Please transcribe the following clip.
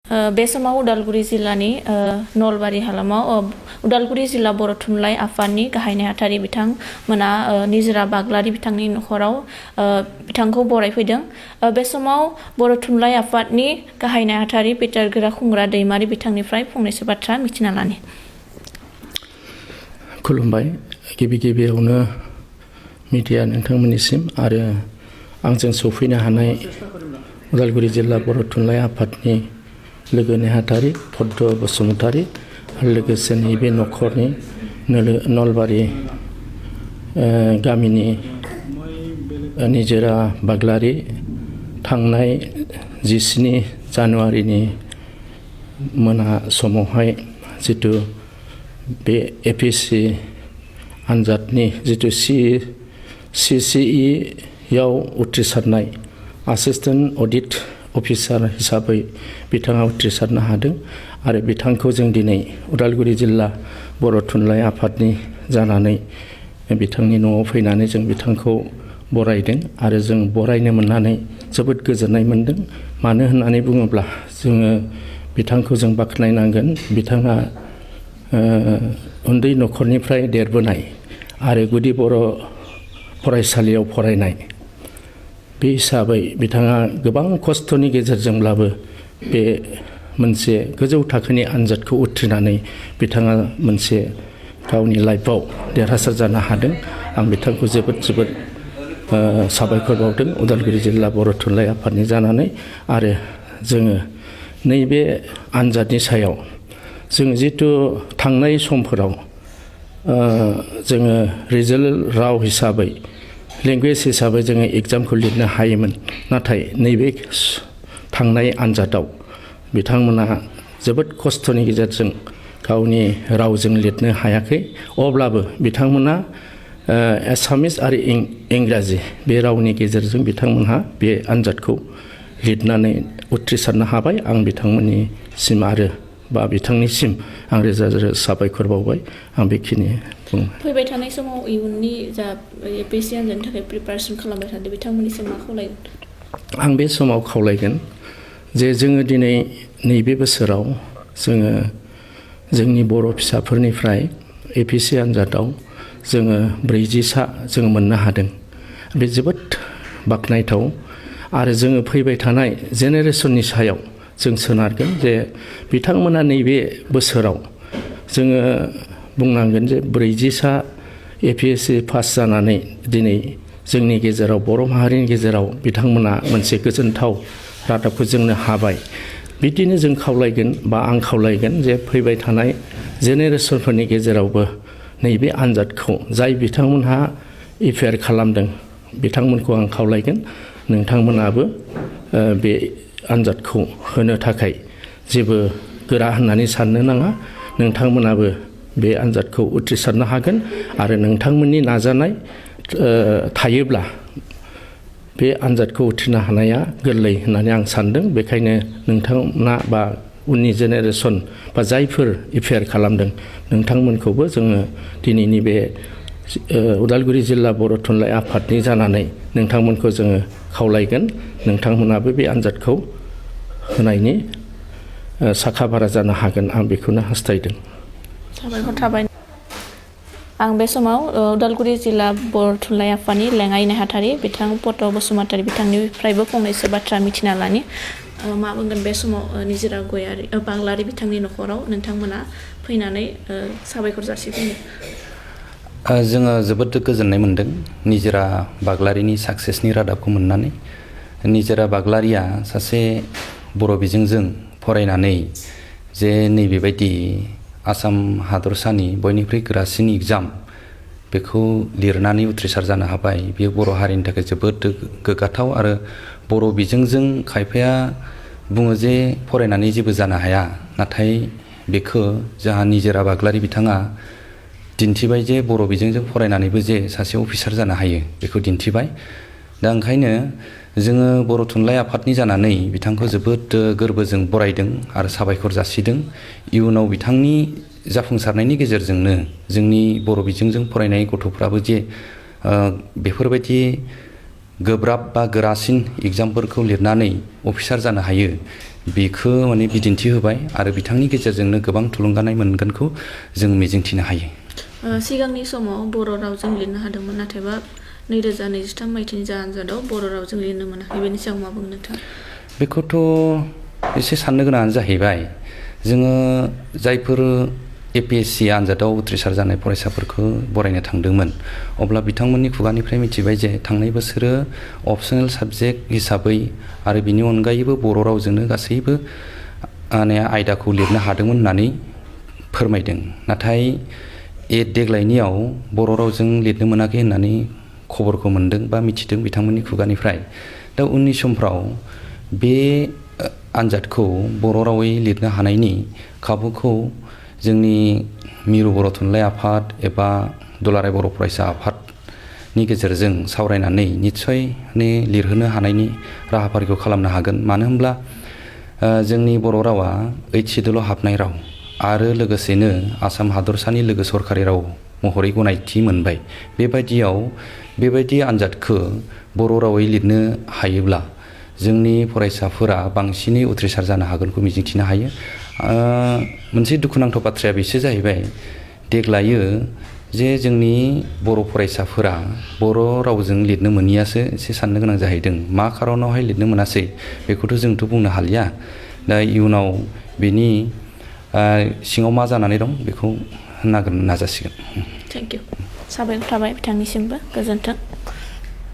बे समाव उदालगुरि जिल्लानि नलबारि हालामाव उदालगुरि जिल्ला बर' थुनलाइ आफादनि गाहाय नेहाथारि बिथांमोना निजोरा बाग्लारि बिथांनि नखराव बिथांखौ बरायफैदों। बे समाव बर' थुनलाइ आफादनि गाहाय नेहाथारि पेटार गोराखुंग्रा दैमारि बिथांनिफ्राय फंनैसो बाथ्रा मिथिना लानि। खुलुमबाय। गिबियावनो मिडिया नोंथांमोननिसिम आरो आंजों सौफैनो हानाय उदालगुरि जिल्ला बर' थुनलाइ आफादनि लोगो नेहाथारि पद्म बसुमतारी लोगोसे नैबे नखरनि नलबारि गामिनि निजोरा बाग्लारि थांनाय 17 जानुवारिनि मोना समावहाय जितु बे APSC आनजादनि जितु CCE याव उथ्रिसारनाय एसिस्टेन्ट अडिट अफिसार हिसाबै बिथाङा उथ्रिसारनो हादों आरो बिथांखौ जों दिनै उदालगुरि जिल्ला बर' थुनलाइ आफादनि जानानै बिथांनि न'आव फैनानै जों बिथांखौ बरायदों आरो जों बरायनो मोननानै जोबोद गोजोननाय मोनदों। मानो होननानै बुङोब्ला जोङो बिथांखौ जों बाख्नायनांगोन। बिथाङा उन्दै नखरनिफ्राय देरबोनाय आरो गुदि बर' फरायसालियाव फरायनाय बे हिसाबै बिथाङा गोबां खस्थ'नि गेजेरजोंब्लाबो बे मोनसे गोजौ थाखोनि आनजादखौ उथ्रिनानै बिथाङा मोनसे गावनि लाइफआव देरहासार जानो हादों। आं बिथांखौ जोबोद साबायखर बावदों उदालगुरि जिल्ला बर' थुनलाइ आफादनि जानानै। आरो जोङो नैबे आनजादनि सायाव जों जितु थांनाय समफोराव जोङो रिजल्ट राव हिसाबै लेंगुवेज हिसाबै जोङो एग्जामखौ लिरनो हायोमोन, नाथाय नैबे थांनाय आनजादाव बिथांमोना जोबोद खस्थ'नि गेजेरजों गावनि रावजों लिरनो हायाखै। अब्लाबो बिथांमोना एसामिस आरो इंराजि बे रावनि गेजेरजों बिथांमोनहा बे आनजादखौ लिरनानै उथ्रिसारनो हाबाय। आं बिथांमोननिसिम आरो बा बिथांनिसिम आं रोजा साबायखर बावबाय। आं बेखिनि बुङो। फैबाय थानाय समाव इयुननि जा APSC आनजादनि थाखाय प्रिपारेसन खालामबाय थादों बिथांमोननिसिम मा खावलायगोन? आं बे समाव खावलायगोन जे जोङो दिनै नैबे बोसोराव जोङो जोंनि बर' फिसाफोरनिफ्राय APSC आनजादाव जोङो 40सा जोङो मोननो हादों। बे जोबोद बाख्नायथाव आरो जोङो फैबाय थानाय जेनेरेसननि सायाव जों सोनारगोन जे बिथांमोना नैबे बोसोराव जोङो बुंनांगोन जे 40सा APSC पास जानानै दिनै जोंनि गेजेराव बर' माहारिनि गेजेराव बिथांमोना मोनसे गोजोनथाव रादाबखौ जोंनो हाबाय। बिदिनो जों खावलायगोन बा आं खावलायगोन जे फैबाय थानाय जेनेरेसनफोरनि गेजेरावबो नैबे आनजादखौ जाय बिथांमोनहा एपियार खालामदों बिथांमोनखौ आं खावलायगोन नोंथांमोनाबो बे आनजादखौ होनो थाखाय जेबो गोरा होननानै साननो नाङा। नोंथांमोनाबो बे आनजादखौ उथ्रिसारनो हागोन आरो नोंथांमोननि नाजानाय थायोब्ला बे आनजादखौ उथ्रिनो हानाया गोरलै होननानै आं सानदों। बेखायनो नोंथांमोना बा उननि जेनेरेसन बा जायफोर एपियार खालामदों नोंथांमोनखौबो जोङो दिनैनि बे उदालगुरि जिल्ला बर' थुनलाइ आफादनि जानानै नोंथांमोनखौ जोङो खावलायगोन नोंथांमोनाबो बे आनजादखौ होनायनि साखा भारा जानो हागोन। आं बेखौनो हास्थायदों। साबायखर थाबाय। आं बे समाव उदालगुरि जिल्ला बर' थुनलाइ आफादनि लेङाइ नेहाथारि बिथां पद्म बसुमतारी बिथांनिफ्रायबो फंनैसो बाथ्रा मिथिना लानि। मा बुंगोन बे समाव निजोरा बाग्लारि बिथांनि नखराव नोंथांमोना फैनानै साबायखर जासिफैनो? जोङो जोबोद गोजोननाय मोनदों निजोरा बाग्लारिनि साक्सेसनि रादाबखौ मोननानै। निजोरा बाग्लारिया सासे बर' बिजोंजों फरायनानै जे नैबेबायदि आसाम हादरसानि बयनिख्रुइ गोरासिन एग्जाम बेखौ लिरनानै उथ्रिसार जानो हाबाय। बेयो बर' हारिनि थाखाय जोबोद गोग्गाथाव आरो बर' बिजोंजों खायफाया बुङो जे फरायनानै जेबो जानो हाया, नाथाय बेखौ जोंहा निजोरा बाग्लारि बिथाङा दिन्थिबाय जे बर' बिजोंजों फरायनानैबो जे सासे अफिसार जानो हायो बेखौ दिन्थिबाय। दा ओंखायनो जोङो बर' थुनलाइ आफादनि जानानै बिथांखौ जोबोद गोरबोजों बरायदों आरो साबायखर जासिदों। इयुनाव बिथांनि जाफुंसारनायनि गेजेरजोंनो जोंनि बर' बिजोंजों फरायनाय गथ'फ्राबो जे बेफोरबायदि गोब्राब बा गोरासिन एग्जामफोरखौ लिरनानै अफिसार जानो हायो बेखौ माने बिदिन्थि होबाय आरो बिथांनि गेजेरजोंनो गोबां थुलुंगानाय मोनगोनखौ जों मिजिंथिनो हायो। सिगांनि समाव बर' रावजों लिरनो हादोंमोन नाथायबा 2023 मायथाइनि जा आनजादाव बर' रावजों लिरनो मोनाखै बेनि सायाव मा बुंनो नोंथाङा? बेखौथ' एसे साननो गोनाङानो जाहैबाय जोङो जायफोर APSC आनजादाव उथ्रिसार जानाय फरायसाफोरखौ बरायनो थांदोंमोन अब्ला बिथांमोननि खुगानिफ्राय मिथिबाय जे थांनाय बोसोरो अपसनेल साबजेक्ट हिसाबै आरो बिनि अनगायैबो बर' रावजोंनो गासैबो आयदाखौ लिरनो हादोंमोन होननानै फोरमायदों। नाथाय देग्लायनियाव बर' रावजों लिरनो मोनाखै होननानै खबरखौ मोन्दों बा मिथिदों बिथांमोननि खुगानिफ्राय। दा उननि समफ्राव बे आनजादखौ बर' रावै लिरनो हानायनि खाबुखौ जोंनि मिरु बर' थुनलाइ आफाद एबा दुलाराय बर' फरायसा आफादनि गेजेरजों सावरायनानै निस्सय लिरहोनो हानायनि राहाफारिखौ खालामनो हागोन। मानो होनब्ला जोंनि बर' रावा 8 सिडुलाव हाबनाय राव आरो लोगोसेनो आसाम हादरसानि लोगो सरकारि राव महरै गनायथि मोनबाय। बेबायदियाव बेबायदि आनजादखौ बर' रावै लिरनो हायोब्ला जोंनि फरायसाफोरा बांसिनै उथ्रिसार जानो हागोनखौ मिजिंथिनो हायो। मोनसे दुखुनांथाव बाथ्राया बेसो जाहैबाय देग्लायो जे जोंनि बर' फरायसाफोरा बर' रावजों लिरनो मोनियासो एसे साननो गोनां जाहैदों। मा खारनावहाय लिरनो मोनासै बेखौथ' जोंथ' बुंनो हालिया। दा इयुनाव बेनि सिङाव मा जानानै दं बेखौ नागिरनो नाजासिगोन। Thank you. साबायखर थाबाय बिथांनिसिमबो। गोजोन्थों।